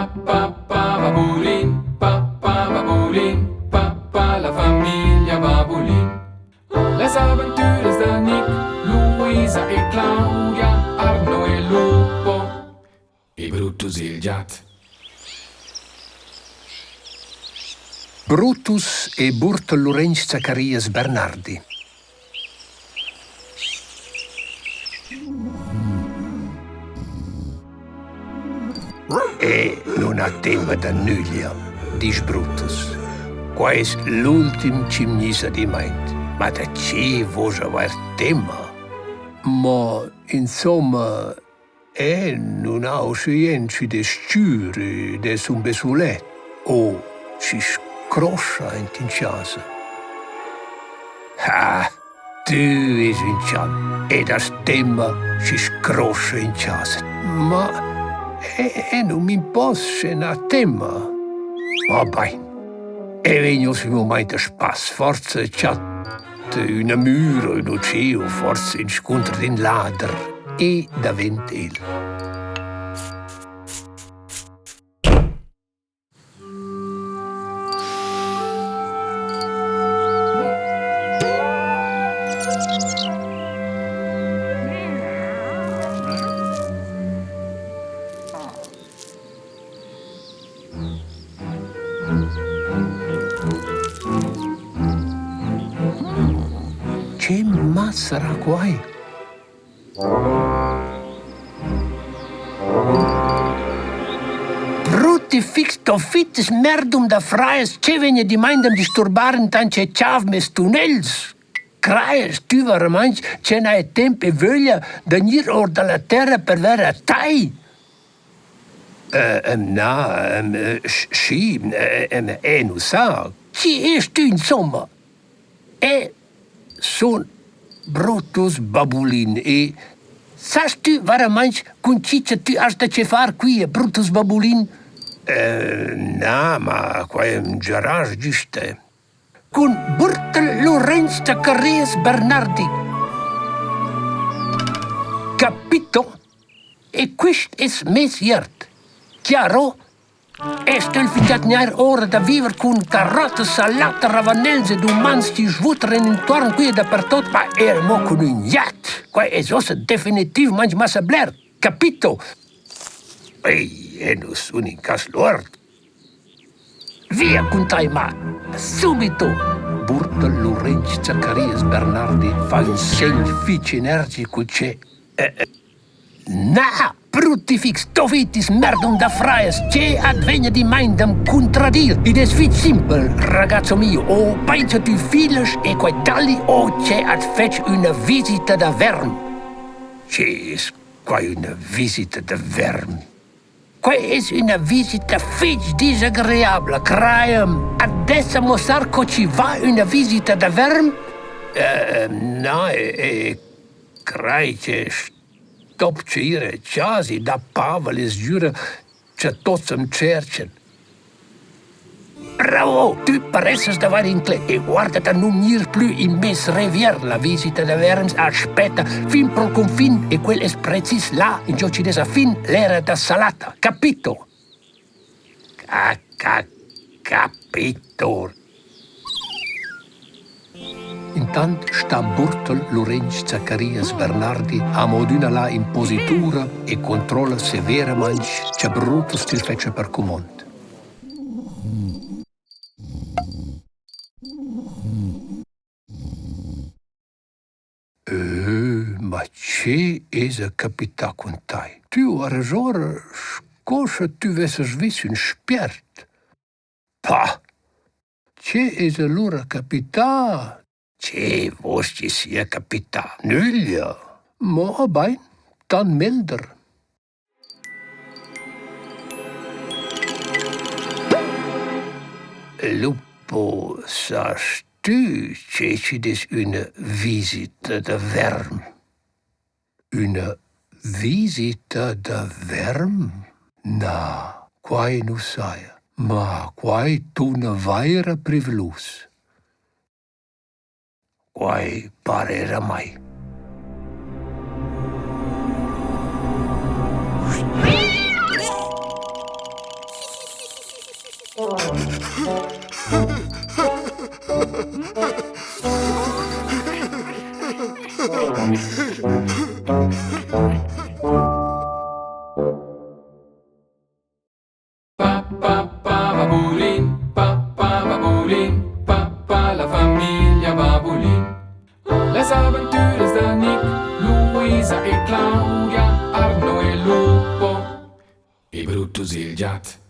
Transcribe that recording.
Pa pa pa babulin, pa pa babulin, pa pa la famiglia Babulin. Las aventuras da Nick, Luisa e Claudia, Arno e Lupo e Brutus il giat. Brutus e Burtel Luregn Zacharias Bernardi. E nun ha temma da nüglia, disch Brutus. Quai es l'ultim chi'm gniss adimmaint. Ma da che vosch avair temma? Ma insomma, eu nun ha usche jent schi d'es s-chür ed eu sun be sulet o schi scroscha aint in chasa. Ha! Tü es ün chan ed hast temma schi scroscha in chasa. Ma eu nu m'imposs sche n'ha temma. Va bain. Eu vegn uossa ün mumaint a spass, forsa chat üna mür o ün utschè o forsa inscunter d'ün lader e davent el. Che mazzarà quai? Brutifix tofites merdum da frajas, che vegna dimain da'm disturbar intant che chav mes tunnels? Crajas tü veramaing che n'hai temp e vöglia da gnir our da la terra per ver a tai? Na, schi, eu nu sa. Chi est tü insomma? Eu sun Brutus Babulin e sast tü varamaing cun chi cha tü hast da chefar quia, Brutus Babulin? Na, ma quai am giarà güsta. Cun Burtel Lorenz da Carreas Bernardi. Capito? E quist es meis jert. Chiaro? E stögl fingià tgnair ora da viver cun carottas, salata, ravanels ed umans chi svutran intuorn quia dapertot, ma eir amo cun ün jat. Quai es uossa definitivmaing massa bler, capito? Ei, eu nu sun in cas luord. Via cun tai, ma! Subito! Burtel Lorenz Zacharias Bernardi fa ün segn fich energic uschè. Na, brutifix, dovitis, merdum da frajas, che at vegna di main da'm cuntradir? Id es fich simpel, ragazzo mio, o painsa tü filas e quai dalli o che at fetsch üna visita da verm. Che es quai üna visita da verm? Quai es üna visita fich disagreabla, craja'm. At dessa muossar co chi va üna visita da verm? Na, e Crai che stopcha ir a chasa e dar pavel e sgüra cha tuots am tscherchan. Bravo! Tü paressas d'avair inclet e guarda da nun gnir plü in meis revier. La visita da verms aspetta fin pro'l cunfin e quel es precis là ingio chi'd es a fin l'era da salata. Capito? Ca ca capito. Intant sta Burtel Luregn Zacharias Bernardi amo adüna là in positura e controlla severamaing cha Brutus til fetscha per cumond. Ma che esa capità cun tai? Tü arrajora sco scha tü vessast vis ün spiert. Pah! Che es alura capità? Che voust chi sia capità? Nüglia. Mo bain, tant melder. Lupo, sast tü che chi'd es üna visita da verm? Üna visita da verm? Na, quai nu saja. Ma quai tuna vaira privlus. Quai para eir a mai. Pa pa pa babulin, pa pa babulin, pa pa la famiglia Babulin. Las aventuras da Nick, Luisa e Claudia, Arno e Lupo e Brutus il giat.